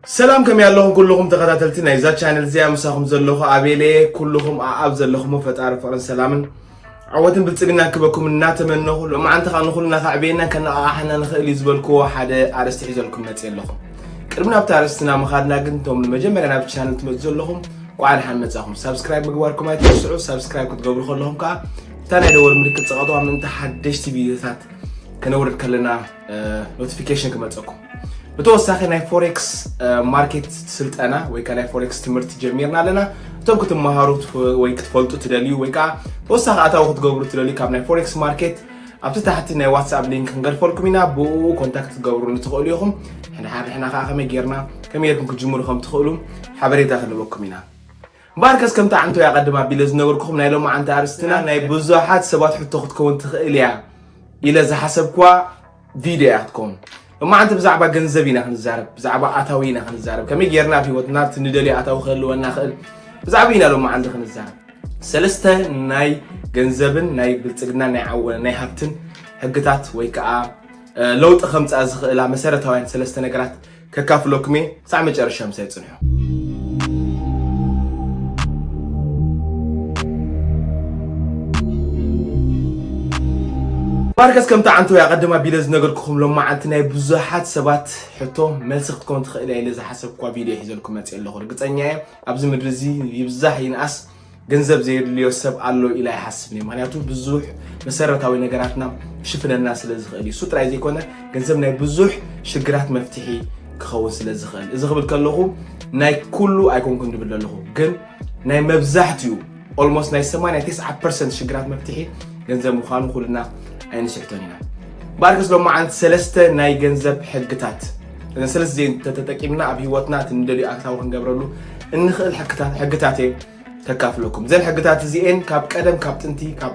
ሰላም፣ ከመይ ኣለኹም ኩልኹም ተኸታተልቲ ናይዛ ቻነል እዚኣ? ምሳኹም ዘለኹ ኣቤል እየ። ኩልኹም ኣኣብ ዘለኹም ፈጣሪ ፍቕርን ሰላምን ዓወትን ብልጽግና ክበኩም እናተመነኹ፣ ሎማዓንቲ ኸኣ ንኹልና ከዕብየና ከነቓቕሓና ንኽእል እዩ ዝበልክዎ ሓደ ኣርእስቲ ሒዘልኩም መጽእ ኣለኹ። ቅድሚ ናብቲ ኣርእስትና ምኻድና ግን፣ እቶም ንመጀመርያ ናብቲ ቻነል ትመጹ ዘለኹም፣ እንቋዕ ደሓን መጻኹም። ሳብስክራይብ ምግባርኩም ኣይትርስዑ። ሳብስክራይብ ክትገብሩ ከለኹም ከኣ እታ ናይ ደወል ምልክት ጽቐጥዋ፣ ምእንቲ ሓደሽቲ ቪድዮታት ከነውርድ ከለና ኖቲፊኬሽን ክመጸኩም። ብተወሳኺ ናይ ፎሬክስ ማርኬት ስልጠና ወይ ከዓ ናይ ፎሬክስ ትምህርቲ ጀሚርና ኣለና። እቶም ክትመሃሩ ትፈ- ወይ ክትፈልጡ ትደልዩ ወይ ከዓ ተወሳኺ ኣታዊ ክትገብሩ ትደልዩ ካብ ናይ ፎሬክስ ማርኬት፣ ኣብቲ ታሕቲ ናይ ዋትስኣፕ ሊንክ ክንገድፈልኩም ኢና። ብኡ ኮንታክት ክትገብሩኒ ትኽእሉ ኢኹም። ንሕና ንሕና ከዓ ከመይ ጌርና ከመይ ጌርኩም ክትጅምሩ ከም ትኽእሉ ሓበሬታ ክንበኩም ኢና። እምበኣርከስ ከምቲ ዓንቶ ኣቐድም ኣቢለ ዝነገርኩኹም፣ ናይ ሎማዓንቲ ኣርእስትና ናይ ብዙሓት ሰባት ሕቶ ክትከውን ትኽእል እያ ኢለ ዝሓሰብኩዋ ቪድዮ እያ ክትከውን። ሎማዓንቲ ብዛዕባ ገንዘብ ኢና ክንዛረብ፣ ብዛዕባ ኣታዊ ኢና ክንዛረብ። ከመይ ጌርና ኣብ ህይወትና እቲ ንደልዮ ኣታዊ ክህልወና ይኽእል፣ ብዛዕባ ኢና ሎማዓንቲ ክንዛረብ። ሰለስተ ናይ ገንዘብን ናይ ብልጽግና ናይ ዓወ ናይ ሃብትን ሕግታት ወይ ከዓ ለውጢ ከምፅኣ ዝኽእላ መሰረታውያን ሰለስተ ነገራት ከካፍለኩም እየ። ክሳዕ መጨረሻ ምሳይ ፅንሑ። ማርከስ ከምቲ ዓንተው ኣቐድም ኣቢለ ዝነገርኩኹም፣ ሎማዓንቲ ናይ ብዙሓት ሰባት ሕቶ መልሲ ክትከውን ትኽእል እያ ኢለ ዝሓሰብኳ ቪድዮ ሒዘልኩም መፅእ ኣለኹ። ርግፀኛ እየ ኣብዚ ምድሪ እዚ ይብዛሕ ይንኣስ ገንዘብ ዘየድልዮ ሰብ ኣሎ ኢለ ኣይሓስብን እየ። ምክንያቱ ብዙሕ መሰረታዊ ነገራትና ክሽፍነልና ስለ ዝኽእል እዩ። እሱ ጥራይ ዘይኮነ ገንዘብ ናይ ብዙሕ ሽግራት መፍትሒ ክኸውን ስለ ዝኽእል። እዚ ክብል ከለኹ ናይ ኩሉ ኣይኮንኩን ድብል ዘለኹ፣ ግን ናይ መብዛሕትኡ ኦልሞስት ናይ ሰማንያ ተስዓ ፐርሰንት ሽግራት መፍትሒ ገንዘብ ምዃኑ ኩልና ኣይንስሕቶን ኢና። ባርከስ ሎማዓንቲ ሰለስተ ናይ ገንዘብ ሕግታት፣ እዘን ሰለስተ ዜን ተተጠቂምና ኣብ ህይወትና እቲ ንደልዩ ኣክታዊ ክንገብረሉ እንኽእል ሕግታት ሕግታት እየ ከካፍለኩም። እዘን ሕግታት እዚኤን ካብ ቀደም ካብ ጥንቲ ካብ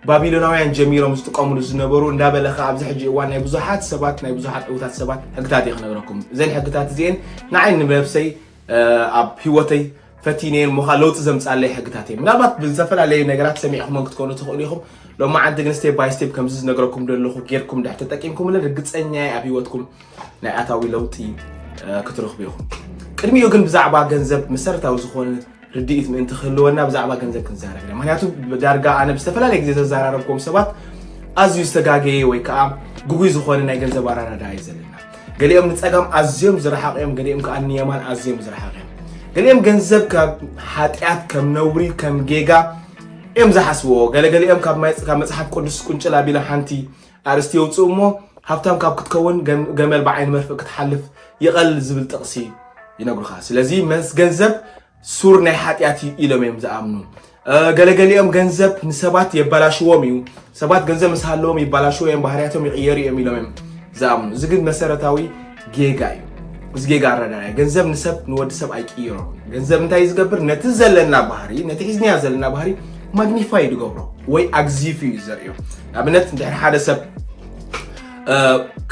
ባቢሎናውያን ጀሚሮም ዝጥቀሙሉ ዝነበሩ እንዳበለ ከኣ ኣብዚ ሕጂ እዋን ናይ ብዙሓት ሰባት ናይ ብዙሓት ዕውታት ሰባት ሕግታት እየ ክነግረኩም። እዘን ሕግታት እዚኤን ንዓይ ንነብሰይ ኣብ ህይወተይ ፈቲነየን ሞኻ ለውጢ ዘምጻለይ ሕግታት እየ። ምናልባት ብዝተፈላለዩ ነገራት ሰሚዕኹሞም ክትኮኑ ትኽእሉ ኢኹም። ሎማዓንቲ ግን ስቴፕ ባይ ስቴፕ ከምዚ ዝነግረኩም ዘለኹ ጌርኩም ድሕር ተጠቂምኩምለን ርግጸኛ እየ ኣብ ህይወትኩም ናይ ኣታዊ ለውጢ ክትረኽቡ ኢኹም። ቅድሚኡ ግን ብዛዕባ ገንዘብ መሰረታዊ ዝኾነ ርድኢት ምእንቲ ክህልወና ብዛዕባ ገንዘብ ክንዛረብ ኢና። ምክንያቱ ዳርጋ ኣነ ብዝተፈላለየ ግዜ ዘዘራረብኩም ሰባት ኣዝዩ ዝተጋገየ ወይ ከዓ ግጉይ ዝኾነ ናይ ገንዘብ ኣራዳዳ እዩ ዘለና። ገሊኦም ንፀጋም ኣዝዮም ዝረሓቕ እዮም፣ ገሊኦም ከዓ ንየማን ኣዝዮም ዝረሓቕ እዮም። ገሊኦም ገንዘብ ካብ ሓጢኣት ከም ነውሪ ከም ጌጋ እዮም ዝሓስብዎ። ገለገሊኦም ካብ ማይ- ካብ መፅሓፍ ቅዱስ ቁንጭል ኣቢሎም ሓንቲ ኣርእስቲ የውፅኡ እሞ ሃብታም ካብ ክትከውን ገም- ገመል ብዓይኒ መርፍእ ክትሓልፍ ይቐል ዝብል ጥቕሲ ይነግሩኻ። ስለዚ መስ ገንዘብ ሱር ናይ ሓጢኣት እዩ ኢሎም እዮም ዝኣምኑ። ገለገሊኦም ገንዘብ ንሰባት የባላሽዎም እዩ። ሰባት ገንዘብ ምስ ሃለዎም ይባላሽዎ እዮም፣ ባህርያቶም ይቕየሩ እዮም ኢሎም እዮም ዝኣምኑ። እዚ ግን መሰረታዊ ጌጋ እዩ። እዚ ጌጋ ኣረዳድያ ገንዘብ ንሰብ ንወዲ ሰብ ኣይቅይሮ። ገንዘብ እንታይ እዩ ዝገብር? ነቲ ዘለና ባህሪ፣ ነቲ ሒዝንያ ዘለና ባህሪ ማግኒፋይ ዝገብሮ ወይ ኣግዚፉ እዩ ዘርእዮ። ንኣብነት እንድሕር ሓደ ሰብ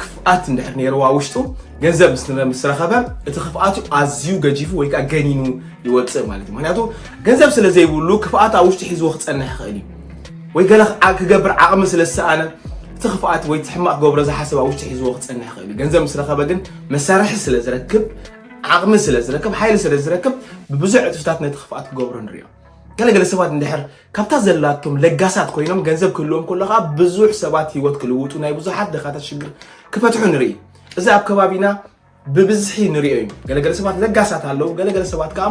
ክፍኣት እንድሕር ነይርዋ ውሽጡ ገንዘብ ምስ ረኸበ እቲ ክፍኣት ኣዝዩ ገጂፉ ወይ ከዓ ገኒኑ ይወፅእ ማለት እዩ። ምክንያቱ ገንዘብ ስለ ዘይብሉ ክፍኣት ኣብ ውሽጡ ሒዝዎ ክፀንሕ ይኽእል እዩ። ወይ ገለ ክዓ- ክገብር ዓቕሚ ስለ ዝሰኣነ እቲ ክፍኣት ወይ እቲ ሕማቕ ክገብሮ ዝሓሰብ ኣብ ውሽጡ ሒዝዎ ክፀንሕ ይኽእል እዩ። ገንዘብ ምስ ረኸበ ግን መሳርሒ ስለ ዝረክብ፣ ዓቕሚ ስለ ዝረክብ፣ ሓይሊ ስለ ዝረክብ ብብዙሕ ዕፅፍታት ነቲ ክፍኣት ክገብሮ ንሪኦ። ገለገለ ሰባት እንድሕር ካብታ ዘላቶም ለጋሳት ኮይኖም ገንዘብ ክህልዎም ከሎ ከዓ ብዙሕ ሰባት ህይወት ክልውጡ ናይ ብዙሓት ድኻታት ሽግር ክፈትሑ ንርኢ። እዚ ኣብ ከባቢና ብብዝሒ ንሪኦ እዩ። ገለገለ ሰባት ለጋሳት ኣለዉ፣ ገለገለ ሰባት ከዓ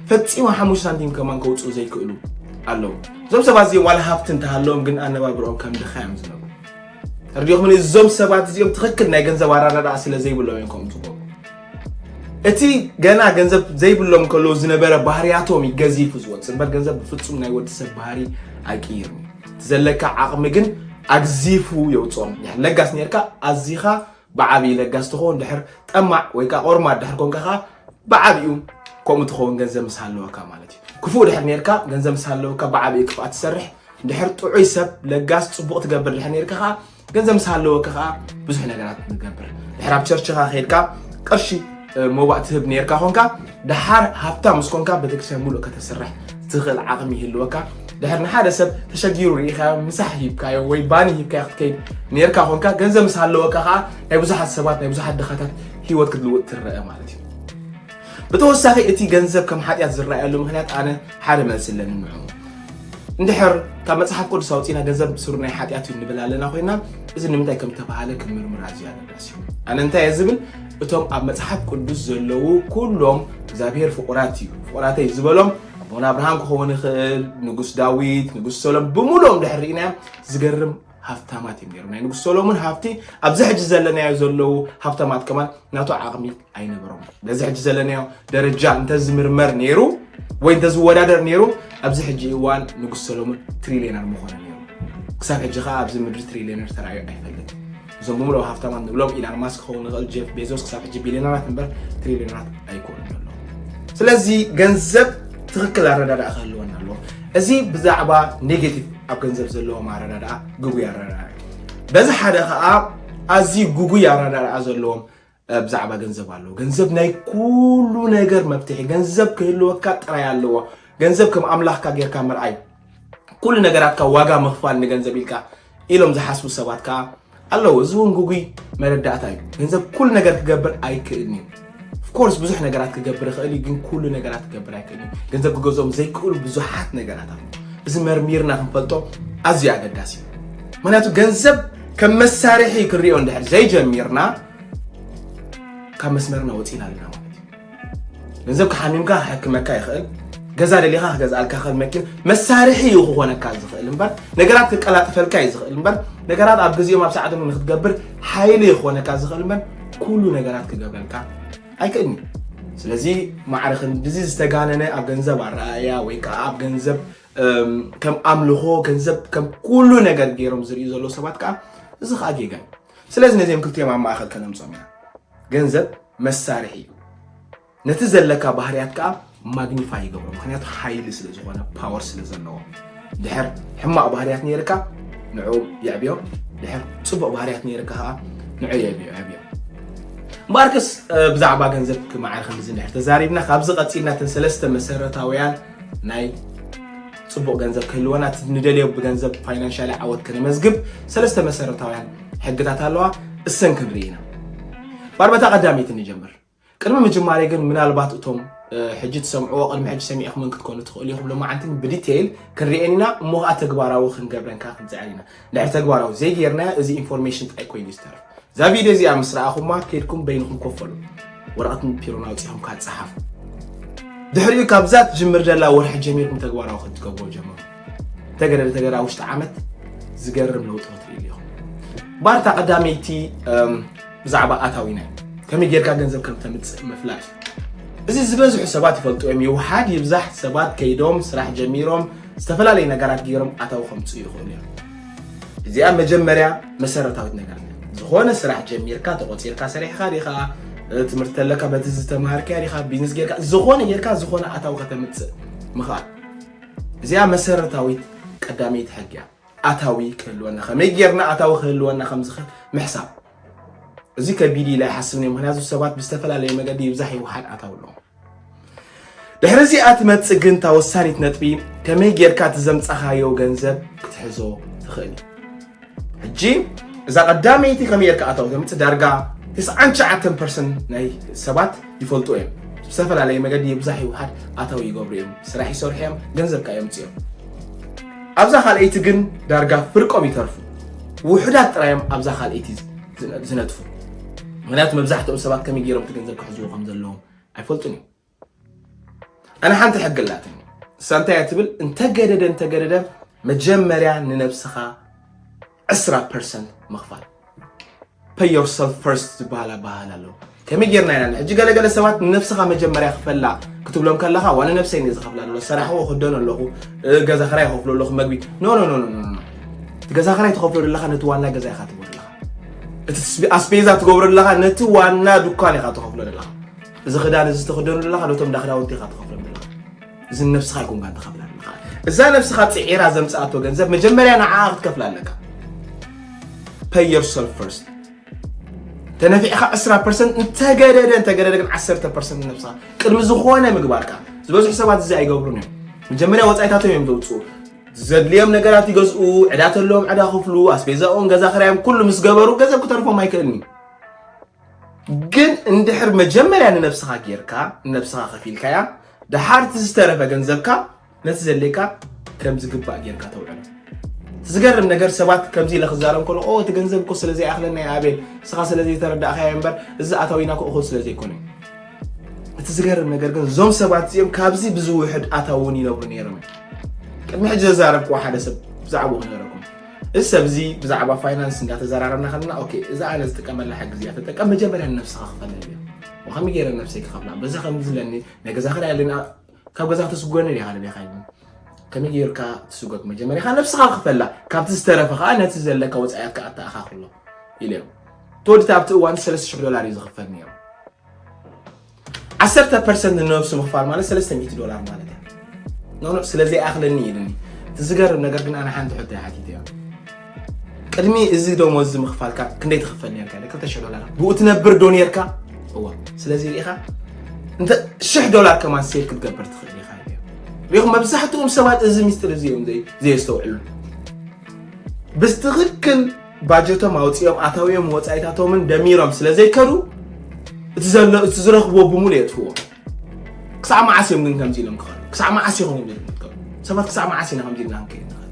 ፈፂሙ ሓሙሽተ ሳንቲም ከማን ከውፅኡ ዘይክእሉ ኣለዉ። እዞም ሰባት እዚኦም ዋላ ሃብቲ እንተሃለዎም ግን ኣነባብርኦም ከም ድኻ እዮም ዝነብሩ። ተረዲኹምኒ? እዞም ሰባት እዚኦም ትኽክል ናይ ገንዘብ ኣራዳድኣ ስለ ዘይብሎም እዮም ከምኡ ዝገብሩ። እቲ ገና ገንዘብ ዘይብሎም ከለዉ ዝነበረ ባህርያቶም እዩ ገዚፉ ዝወፅእ እምበር ገንዘብ ብፍፁም ናይ ወዲ ሰብ ባህሪ ኣይቅይርን እዩ። እቲ ዘለካ ዓቕሚ ግን ኣግዚፉ የውፅኦም። ለጋስ ነርካ ኣዚኻ ብዓብዪ ለጋስ ትኸውን ድሕር ጠማዕ ወይ ከዓ ቆርማድ ድሕር ኮንካ ከዓ ብዓብኡ ከምኡ ትኸውን ገንዘብ ምስ ሃለወካ ማለት እዩ። ክፉእ ድሕር ነርካ ገንዘብ ምስ ሃለወካ ብዓብኡ ክፍኣት ትሰርሕ ድሕር ጥዑይ ሰብ ለጋስ ፅቡቕ ትገብር ድሕር ነርካ ከዓ ገንዘብ ምስ ሃለወካ ከዓ ብዙሕ ነገራት ንገብር። ድሕር ኣብ ቸርችኻ ከይድካ ቅርሺ መዋእ ትህብ ነርካ ኮንካ ድሓር ሃብታ ምስ ኮንካ ቤተክርስትያን ሙሉእ ከተስርሕ ዝኽእል ዓቕሚ ይህልወካ። ድሕር ንሓደ ሰብ ተሸጊሩ ርኢኻዮ ምሳሕ ሂብካዮ ወይ ባኒ ሂብካዮ ክትከይድ ነርካ ኮንካ ገንዘብ ምስ ሃለወካ ከዓ ናይ ብዙሓት ሰባት ናይ ብዙሓት ድኻታት ህይወት ክትልውጥ ትረአ ማለት እዩ። ብተወሳኺ እቲ ገንዘብ ከም ሓጢኣት ዝረኣየሉ ምኽንያት ኣነ ሓደ መልሲ ኣለኒ ንዑ። እንድሕር ካብ መጽሓፍ ቅዱስ ኣውፂና ገንዘብ ስሩ ናይ ሓጢኣት እዩ ንብል ኣለና ኮይና፣ እዚ ንምንታይ ከም ተባሃለ ክንምርምር ኣዝዩ ኣገዳሲ እዩ። ኣነ እንታይ እየ ዝብል? እቶም ኣብ መጽሓፍ ቅዱስ ዘለዉ ኩሎም እግዚኣብሔር ፍቑራት እዩ፣ ፍቑራተይ ዝበሎም ኣቦና ኣብርሃም ክኸውን ይኽእል፣ ንጉስ ዳዊት፣ ንጉስ ሰሎም ብምሉኦም ድሕር ርኢናዮም ዝገርም ሃብታማት እዮም ነይሮም። ናይ ንጉስ ሰሎሞን ሃብቲ ኣብዚ ሕጂ ዘለናዮ ዘለዉ ሃብታማት ከማን ናቱ ዓቕሚ ኣይነበሮም። በዚ ሕጂ ዘለናዮ ደረጃ እንተዝምርመር ነይሩ ወይ እንተዝወዳደር ነይሩ ኣብዚ ሕጂ እዋን ንጉስ ሰሎሞን ትሪሊዮነር ምኾነ ነይሩ። ክሳብ ሕጂ ከዓ ኣብዚ ምድሪ ትሪሊዮነር ተራእዩ ኣይፈልጥ። እዞም ብምልኦም ሃብታማት ንብሎም ኢላን ማስክ ክኸውን ንኽእል፣ ጄፍ ቤዞስ ክሳብ ሕጂ ቢሊዮነራት እምበር ትሪሊዮነራት ኣይኮኑን ዘለዉ። ስለዚ ገንዘብ ትኽክል ኣረዳድኣ ክህልወና ኣለዎ። እዚ ብዛዕባ ኔጌቲቭ ኣብ ገንዘብ ዘለዎም ኣረዳድኣ ግጉይ ኣረዳድኣ እዩ። በዚ ሓደ ከዓ ኣዝዩ ግጉይ ኣረዳድኣ ዘለዎም ብዛዕባ ገንዘብ ኣለዉ። ገንዘብ ናይ ኩሉ ነገር መፍትሒ፣ ገንዘብ ክህልወካ ጥራይ ኣለዎ። ገንዘብ ከም ኣምላኽካ ጌርካ ምርኣይ፣ ኩሉ ነገራትካ ዋጋ ምኽፋል ንገንዘብ ኢልካ ኢሎም ዝሓስቡ ሰባት ከዓ ኣለዉ። እዚ እውን ግጉይ መረዳእታ እዩ። ገንዘብ ኩሉ ነገር ክገብር ኣይክእልን እዩ። ኦፍኮርስ ብዙሕ ነገራት ክገብር ይኽእል እዩ፣ ግን ኩሉ ነገራት ክገብር ኣይክእልን እዩ። ገንዘብ ክገዝኦም ዘይክእሉ ብዙሓት ነገራት ኣለዉ። እዚ መርሚርና ክንፈልጦ ኣዝዩ ኣገዳሲ እዩ። ምክንያቱ ገንዘብ ከም መሳርሒ ክንሪኦ እንድሕር ዘይጀሚርና ካብ መስመርና ወፂና ኣለና ማለት እዩ። ገንዘብ ክሓሚምካ ክሕክመካ ይኽእል፣ ገዛ ደሊኻ ክገዝኣልካ ክኽእል፣ መኪና መሳርሒ እዩ ክኾነካ ዝኽእል እምበር፣ ነገራት ክቀላጥፈልካ እዩ ዝኽእል እምበር፣ ነገራት ኣብ ግዜኦም ኣብ ሰዓቶም ንክትገብር ሓይሊ ይኾነካ ዝኽእል እምበር ኩሉ ነገራት ክገብረልካ ኣይክእልን እዩ። ስለዚ ማዕረ ክንድዚ ዝተጋነነ ኣብ ገንዘብ ኣረኣእያ ወይ ከዓ ኣብ ገንዘብ ከም ኣምልኾ፣ ገንዘብ ከም ኩሉ ነገር ገይሮም ዝርእዩ ዘለዉ ሰባት ከዓ እዚ ከዓ ጌጋ እዩ። ስለዚ ነዚኦም ክልቲኦም ኣብ ማእኸል ከነምጾም ኢና። ገንዘብ መሳርሒ እዩ። ነቲ ዘለካ ባህርያት ከዓ ማግኒፋይ ይገብሮ፣ ምክንያቱ ሓይሊ ስለ ዝኾነ፣ ፓወር ስለ ዘለዎ። ድሕር ሕማቕ ባህርያት ነይርካ ንዑ የዕብዮ፣ ድሕር ፅቡቕ ባህርያት ነይርካ ከዓ ንዑ የዕብዮ። እምበኣርከስ ብዛዕባ ገንዘብ ክማዕር ክንድዚ እንድሕር ተዛሪብና፣ ካብዚ ቀፂልና እተን ሰለስተ መሰረታውያን ናይ ፅቡቕ ገንዘብ ክህልወና፣ እቲ ንደልዮ ብገንዘብ ፋይናንሻሊ ዓወት ከነመዝግብ ሰለስተ መሰረታውያን ሕግታት ኣለዋ። እሰን ክንርኢ ኢና። ባርበታ ቀዳመይቲ ንጀምር። ቅድሚ ምጅማረይ ግን ምናልባት እቶም ሕጂ ትሰምዕዎ ቅድሚ ሕጂ ሰሚዕኹምን ክትኮኑ ትኽእሉ ኢኹም። ሎማዓንቲ ብዲቴይል ክንርእየን ኢና፣ እሞ ኸዓ ተግባራዊ ክንገብረን ከዓ ክንፅዕር ኢና። እንድሕር ተግባራዊ ዘይገይርናዮ እዚ ኢንፎርሜሽን ጥራይ ኮይኑ ዝተርፍ። እዛ ቪድዮ እዚኣ ምስ ረኣኹማ ከይድኩም በይንኹም ኮፈሉ፣ ወረቐትን ፒሮን ኣውፂኹም ከዓ ፀሓፉ። ድሕሪኡ ካብዛ ትጅምር ዘላ ወርሒ ጀሚርኩም ተግባራዊ ክትገብሮ ጀምሩ። ተገደደ ተገዳ ውሽጢ ዓመት ዝገርም ለውጢ ክትርእዩ ኢኹም። ባርታ ቀዳመይቲ ብዛዕባ ኣታዊና እዩ። ከመይ ጌርካ ገንዘብ ከም ተምፅእ ምፍላጥ። እዚ ዝበዝሑ ሰባት ይፈልጡ እዮም። ይውሓድ ይብዛሕ ሰባት ከይዶም ስራሕ ጀሚሮም ዝተፈላለዩ ነገራት ገይሮም ኣታዊ ከምፅኡ ይኽእሉ እዮም። እዚኣ መጀመርያ መሰረታዊት ነገር እያ። ዝኾነ ስራሕ ጀሚርካ ተቆፂርካ ሰሪሕካ ዲኻ፣ ትምህርቲ ተለካ በቲ ዝተምሃርካያ ዲኻ፣ ቢዝነስ ጌርካ ዝኾነ ጌርካ ዝኾነ ኣታዊ ከተምፅእ ምኽኣል። እዚኣ መሰረታዊት ቀዳመይቲ ሕጊ እያ። ኣታዊ ክህልወና፣ ከመይ ጌርና ኣታዊ ክህልወና ከም ዝኽእል ምሕሳብ። እዚ ከቢድ ኢለ ኣይሓስብን እየ፣ ምኽንያቱ ሰባት ብዝተፈላለየ መገዲ ይብዛሕ ይውሓድ ኣታዊ ኣለዎም። ድሕሪ እዚኣ ትመጽእ ግን እታ ወሳኒት ነጥቢ፣ ከመይ ጌርካ እቲ ዘምጻኻዮ ገንዘብ ክትሕዞ ትኽእል። ሕጂ እዛ ቀዳመይቲ ከመይ ጌርካ ኣታዊ ተምጽእ ዳርጋ ተስዓን ትሽዓተን ፐርሰንት ናይ ሰባት ይፈልጡ እዮም። ብዝተፈላለየ መገዲ ይብዛሕ ይውሓድ ኣታዊ ይገብሩ እዮም። ስራሕ ይሰርሑ እዮም፣ ገንዘብ ከኣ የምጽኡ እዮም። ኣብዛ ካልኣይቲ ግን ዳርጋ ፍርቆም ይተርፉ። ውሑዳት ጥራይ እዮም ኣብዛ ካልኣይቲ ዝነ-፣ ዝነጥፉ። ምኽንያቱ መብዛሕትኦም ሰባት ከመይ ጌሮም እቲ ገንዘብ ክሕዝዎ ከም ዘለዎም ኣይፈልጡን እዮም። ኣነ ሓንቲ ሕጊ ኣላትኒ። እሳ እንታይ እያ ትብል? እንተገደደ፣ እንተገደደ መጀመርያ ንነብስኻ ዕስራ ፐርሰንት ምኽፋል። Pay yourself first ዝበሃል ኣበሃህላ ኣለዎ። ከመይ ጌርና ኢና? ሕጂ ገለገለ ሰባት ንነብስኻ መጀመርያ ክፈላ ክትብሎም ከለኻ፣ "ዋ ንነብሰይ እየ ዝኸፍላ ዘለኹ፣ ዝሰራሕዎ ክኽደኖ ኣለኹ፣ እ፣ ገዛ ክራይ ይኸፍሎ ኣለኹ፣ መግቢ." ኖ፣ ኖ፣ ኖ፣ ኖ፣ ኖ፣ ኖ። እቲ ገዛ ክራይ ትኸፍሎ ዘለኻ ነቲ ዋና ገዛ ኢኻ ትህቦ ዘለኻ። እቲ ስቢ-፣ ኣስቤዛ ትገብሮ ዘለኻ ነቲ ዋና ዱኳን ኢኻ ትኸፍሎ ዘለኻ። እዚ ክዳን እዚ ትኽደኑ ዘለኻ ነቶም እንዳ ክዳውንቲ ኢኻ ትኸፍሎም ዘለኻ። እዚ ንነብስኻ ኣይኮንካን ትኸፍላ ዘለኻ። እዛ ነብስኻ ጽዒራ ዘምጽኣቶ ገንዘብ መጀመርያ ንዓኣ ክትከፍላ ኣለካ። Pay yourself first። ተነፊዕካ ዕስራ ፐርሰንት፣ እንተገደደ፣ እንተገደደ ግን ዓሰርተ ፐርሰንት ንነብስኻ ቅድሚ ዝኾነ ምግባርካ። ዝበዝሑ ሰባት እዚ ኣይገብሩን እዮም። መጀመርያ ወጻኢታቶም እዮም ዘውጽኡ። ዘድልዮም ነገራት ይገዝኡ፣ ዕዳ ተለዎም ዕዳ ክፍሉ፣ ኣስቤዛኦም፣ ገዛ ክራዮም ኩሉ ምስ ገበሩ ገንዘብ ክተርፎም ኣይክእልን እዩ። ግን እንድሕር መጀመርያ ንነብስኻ ጌርካ ንነብስኻ ከፊልካያ፣ ደሓር እቲ ዝተረፈ ገንዘብካ ነቲ ዘድልየካ ከም ዝግባእ ጌርካ ተውዕሎ። ዝገርም ነገር ሰባት ከምዚ ኢለ ክዛረብ ከሎ ኦ እቲ ገንዘብ እኮ ስለ ዘይኣኽለና እዩ ኣቤል፣ ንስኻ ስለ ዘይተረዳእካዮ እምበር እዚ ኣታዊና እኮ እኹል ስለ ዘይኮነ። እቲ ዝገርም ነገር ግን እዞም ሰባት እዚኦም ካብዚ ብዝውሕድ ኣታዊ እውን ይነብሩ ነይሮም። ቅድሚ ሕጂ ዘዛረብኩዎ ሓደ ሰብ ብዛዕባኡ ክነግረኩም። እዚ ሰብ እዚ ብዛዕባ ፋይናንስ እንዳተዘራረብና ከለና ኦኬ እዛ ኣነ ዝጥቀመላ ሕጊ እዚኣ ተጠቀም፣ መጀመርያ ንነብስኻ ክፈለል እያ። ወከመይ ገይረ ነብሰይ ክኸፍላ በዛ ከምዚ ዝለኒ ናይ ገዛ ክዳይ ኣለኒ ካብ ገዛ ክትስጎኒ ዲኻ ደሊኻ ኢሉ። ከመይ ጌርካ ትስጎግ መጀመርያ ኢኻ ነብስኻ ክፈላ ካብቲ ዝተረፈ ከዓ ነቲ ዘለካ ወፃያት ከዓ ኣተኣኻኽሎ ኢለዮም። ተወዲት ኣብቲ እዋን ሰለስተ ሽሕ ዶላር እዩ ዝኽፈል ነይሩ። ዓሰርተ ፐርሰንት ንነብሱ ምኽፋል ማለት ሰለስተ ሚእቲ ዶላር ማለት እዩ። ኖኖ ስለ ዘይኣኽለኒ ኢሉኒ። እቲ ዝገርም ነገር ግን ኣነ ሓንቲ ሕቶ ሓቲተ እያ። ቅድሚ እዚ ደሞዝ ምኽፋልካ ክንደይ ትኽፈል ነርካ? ክልተ ሽሕ ዶላር። ብኡ ትነብር ዶ ነርካ? እዋ። ስለዚ ርኢኻ እንተ ሽሕ ዶላር ከማን ሴቭ ክትገብር ትኽእል ኢኻ። ሪኹም መብዛሕትኦም ሰባት እዚ ሚስጥር እዚ እዮም ዘይ- ዘየስተውዕሉ። ብትኽክል ባጀቶም ኣውፂኦም ኣታዊኦም ወፃኢታቶምን ደሚሮም ስለ ዘይከዱ እቲ ዘሎ እቲ ዝረኽብዎ ብምሉእ የጥፍዎ። ክሳዕ መዓስ እዮም ግን ከምዚ ኢሎም ክኸዱ? ክሳዕ መዓስ ይኸውን ኢሎም ክኸዱ? ሰባት ክሳዕ መዓስ ኢና ከምዚ ኢልና ክንከይድ ንኽእል?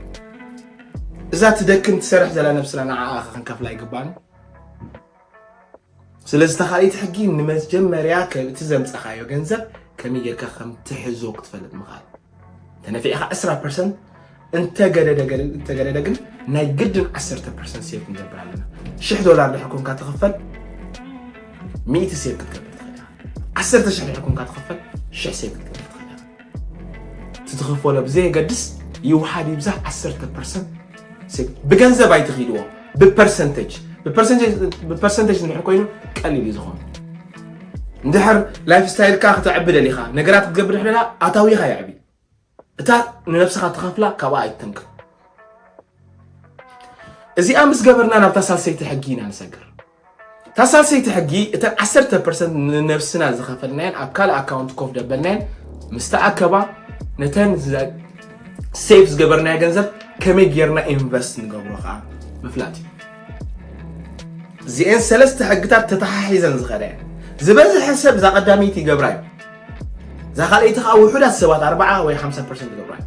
እዛ ትደክም ትሰርሕ ዘላ ነብስና ንዓኣ ኸ ክንከፍላ ይግባን? ስለዚ ተኻሊት ሕጊ ንመጀመርያ ከ- እቲ ዘምፀኻዮ ገንዘብ ከመይ ጌርካ ከም ትሕዞ ክትፈልጥ ምኽኣል። ተነፊዕኻ ዕስራ ፐርሰንት እንተገደደ ገደ- እንተገደደ ግን ናይ ግድን ዓሰርተ ፐርሰንት ሴቭ ክንገብር ኣለና። ሽሕ ዶላር ድሕር ኮንካ ትኽፈል ሚእቲ ሴቭ ክትገብር ትኽእል ኢኻ። ዓሰርተ ሽሕ ድሕር ኮንካ ትኽፈል ሽሕ ሴቭ ክትገብር ትኽእል ኢኻ። እቲ ትኽፈሎ ብዘየገድስ ይውሓድ ይብዛሕ ዓሰርተ ፐርሰንት ሴቭ ብገንዘብ ኣይትኺድዎ። ብፐርሰንቴጅ ብፐርሰንቴጅ ብፐርሰንቴጅ ንድሕር ኮይኑ ቀሊል እዩ ዝኾኑ። እንድሕር ላይፍ ስታይልካ ክተዕቢ ደሊኻ ነገራት ክትገብር ድሕር ኣታዊኻ የዕቢ። እታ ንነብስኻ ትኸፍላ ካብኣ ኣይትተንክፍ። እዚኣ ምስ ገበርና ናብታ ሳልሰይቲ ሕጊ ኢና ንሰግር። እታ ሳልሰይቲ ሕጊ እተን ዓሰርተ ፐርሰንት ንነብስና ዝኸፈልናየን ኣብ ካልእ ኣካውንት ኮፍ ደበልናየን ምስ ተኣከባ ነተን ዝ- ሴቭ ዝገበርናዮ ገንዘብ ከመይ ጌርና ኢንቨስት ንገብሮ ከዓ ምፍላጥ እዩ። እዚኤን ሰለስተ ሕግታት ተተሓሒዘን ዝኸዳ እየን። ዝበዝሐ ሰብ እዛ ቀዳመይቲ ይገብራ እዩ። እዛ ካልኣይቲ ከዓ ውሑዳት ሰባት ኣርባዓ ወይ ሓምሳ ፐርሰንት ይገብራ እዩ።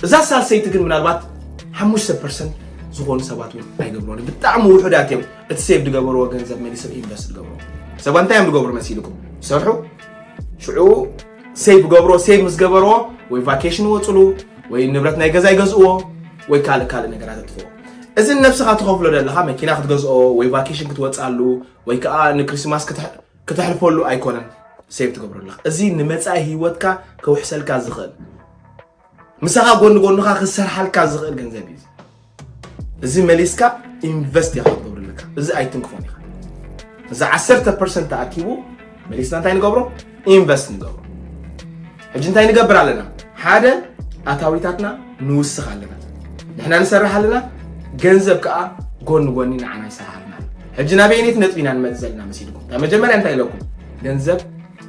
እዛ ሳልሰይቲ ግን ምናልባት ሓሙሽተ ፐርሰንት ዝኾኑ ሰባት እውን ኣይገብሮን። ብጣዕሚ ውሑዳት እዮም እቲ ሴቭ ዝገበርዎ ገንዘብ መሊሶም ኢንቨስት ዝገብርዎ። ሰባት እንታይ እዮም ዝገብሩ መሲልኩም? ይሰርሑ፣ ሽዑ ሴቭ ገብሮ ሴቭ ምስ ገበርዎ ወይ ቫኬሽን ይወፅሉ ወይ ንብረት ናይ ገዛ ይገዝእዎ ወይ ካልእ ካልእ ነገራት የጥፍዎ። እዚ ንነብስኻ ትኸፍሎ ዘለኻ መኪና ክትገዝኦ ወይ ቫኬሽን ክትወፅኣሉ ወይ ከዓ ንክሪስማስ ክትሕ- ክተሕልፈሉ ኣይኮነን ሴቭ ትገብሮ ኣለኻ። እዚ ንመፃኢ ህይወትካ ከውሕሰልካ ዝኽእል ምሳኻ ጎኒ ጎንኻ ክሰርሓልካ ዝኽእል ገንዘብ እዩ። እዚ መሊስካ ኢንቨስት ኢኻ ክትገብር ኣለካ። እዚ ኣይትንክፎን ኢኻ። እዚ ዓሰርተ ፐርሰንት ተኣኪቡ መሊስና እንታይ ንገብሮ? ኢንቨስት ንገብሮ። ሕጂ እንታይ ንገብር ኣለና? ሓደ ኣታዊታትና ንውስኽ ኣለና። ንሕና ንሰርሕ ኣለና፣ ገንዘብ ከዓ ጎኒ ጎኒ ንዓና ይሰርሓልና ኣሎ። ሕጂ ናበየነይቲ ነጥቢ ኢና ንመፅእ ዘለና መሲልኩም? እታ መጀመርያ እንታይ ኢለኩም? ገንዘብ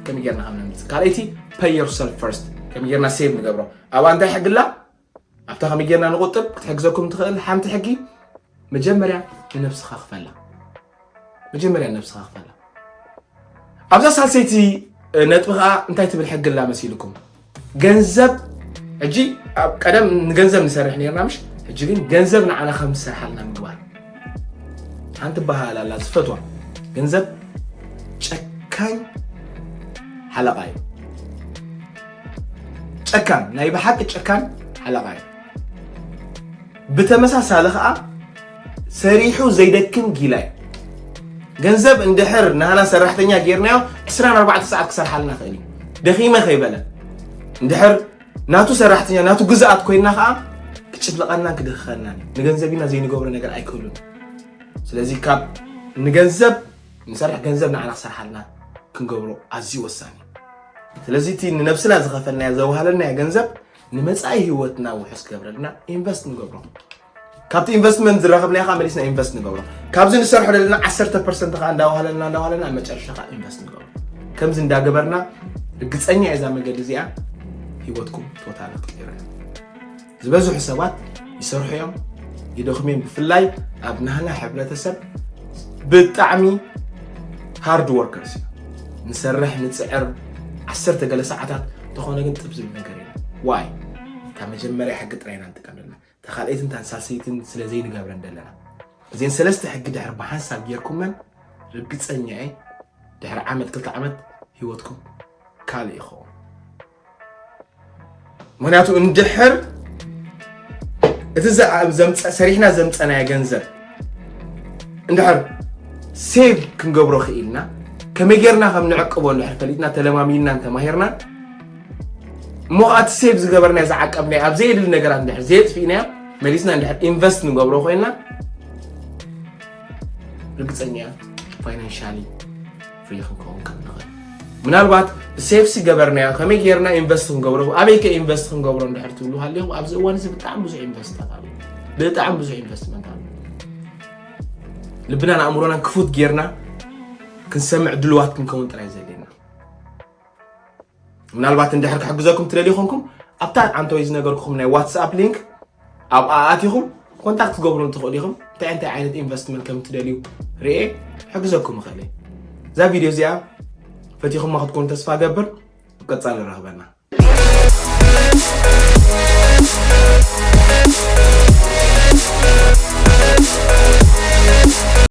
ከመይ ጌርና ከም ነምፅእ። ካልኣይቲ pay yourself first፣ ከመይ ጌርና ሴቭ ንገብሮ። ኣብኣ እንታይ ሕግላ ኣብታ ከመይ ጌርና ንቁጥብ ክትሕግዘኩም ትኽእል ሓንቲ ሕጊ መጀመርያ ንነብስኻ ክፈላ። መጀመርያ ንነብስኻ ክፈላ። ኣብዛ ሳልሰይቲ ነጥቢ ከዓ እንታይ ትብል ሕጊ ኣላ መሲልኩም? ገንዘብ ሕጂ ኣብ ቀደም ንገንዘብ ንሰርሕ ነርና ምሽ? ሕጂ ግን ገንዘብ ንዓና ከም ዝሰርሓልና ምግባር። ሓንቲ በሃል ኣላ ዝፈትዋ፣ ገንዘብ ጨካኝ ሓለቓ እዩ። ጨካን ናይ ብሓቂ ጨካን ሓለቓ እዩ። ብተመሳሳሊ ከዓ ሰሪሑ ዘይደክም ጊላ እዩ። ገንዘብ እንድሕር ናህና ሰራሕተኛ ጌርናዮ ዕስራን ኣርባዕተ ሰዓት ክሰርሓልና ክእል እዩ። ደኺመ ከይበለ እንድሕር ናቱ ሰራሕተኛ ናቱ ግዝኣት ኮይንና ከዓ ክጭፍልቐናን ክድኽኸናን እዩ። ንገንዘብ ኢና ዘይንገብሮ ነገር ኣይክህሉን። ስለዚ ካብ ንገንዘብ ንሰርሕ ገንዘብ ንዓና ክሰርሓልና ክንገብሮ ኣዝዩ ወሳኒ እዩ። ስለዚ እቲ ንነብስና ዝኸፈልናዮ ዘዋሃለልናዮ ገንዘብ ንመፃኢ ህይወትና ውሑስ ክገብረልና ኢንቨስት ንገብሮ። ካብቲ ኢንቨስትመንት ዝረኸብናዮ ከዓ መሊስና ኢንቨስት ንገብሮ። ካብዚ ንሰርሖ ዘለና ዓሰርተ ፐርሰንት ከዓ እንዳዋሃለልና እንዳዋሃለልና ኣብ መጨረሻ ከዓ ኢንቨስት ንገብሮ። ከምዚ እንዳገበርና ርግፀኛ እየ እዛ መገዲ እዚኣ ህይወትኩም ቶታል ክትቅይሩ እያ። ዝበዝሑ ሰባት ይሰርሑ እዮም፣ ይደኽሙ እዮም። ብፍላይ ኣብ ናህና ሕብረተሰብ ብጣዕሚ hard workers ኢና። ንሰርሕ ንፅዕር ዓሰርተ ገለ ሰዓታት፣ እንተኾነ ግን ጥብ ዝብል ነገር የለን። ዋይ? ካብ መጀመርያ ሕጊ ጥራይ ኢና ንጥቀም ዘለና። እታ ካልኣይትን እታን ሳልሰይትን ስለ ዘይንገብረን ዘለና፣ እዚን ሰለስተ ሕጊ ድሕር ብሓንሳብ ጌርኩመን፣ ርግፀኛ እየ ድሕሪ ዓመት ክልተ ዓመት ህይወትኩም ካልእ ይኸውን። ምክንያቱ እንድሕር እቲ ዘ- ዘምፀ- ሰሪሕና ዘምፀናዮ ገንዘብ እንድሕር ሴቭ ክንገብሮ ክኢልና፣ ከመይ ጌርና ከም ንዕቅቦ እንድሕር ፈሊጥና፣ ተለማሚድና እንተማሂርና፣ እሞ እቲ ሴቭ ዝገበርናዮ ዝዓቀብናዮ ኣብ ዘየድሊ ነገራት እንድሕር ዘየጥፊእናዮ፣ መሊስና እንድሕር ኢንቨስት ንገብሮ ኮይና፣ ርግፀኛ ፋይናንሻሊ ፍሪ ክንከውን ከም ንኽእል። ምናልባት ሴቭ ዝገበርናዮ ከመይ ጌርና ኢንቨስት ክንገብሮ፣ ኣበይ ከ ኢንቨስት ክንገብሮ እንድሕር ትብሉ ሃሊኹም፣ ኣብዚ እዋን እዚ ብጣዕሚ ብዙሕ ኢንቨስትታት ኣሎ። ብጣዕሚ ብዙሕ ኢንቨስትመንት ኣሎ። ልብናን ኣእምሮናን ክፉት ጌርና ክንሰምዕ ድልዋት ክንከውን ጥራይ ዘድልየና። ምናልባት እንድሕር ክሕግዘኩም ትደልዩ ኮንኩም፣ ኣብታ ዓንተወይ ዝነገርኩኹም ናይ ዋትስኣፕ ሊንክ ኣብኣ ኣቲኹም ኮንታክት ትገብሩ ትኽእሉ ኢኹም። እንታይ እንታይ ዓይነት ኢንቨስትመንት ከም ትደልዩ ርኤ፣ ክሕግዘኩም እኽእል እየ። እዛ ቪድዮ እዚኣ ፈቲኹማ ክትኮኑ ተስፋ ገብር። ኣብ ቀጻሊ ንራኸበና።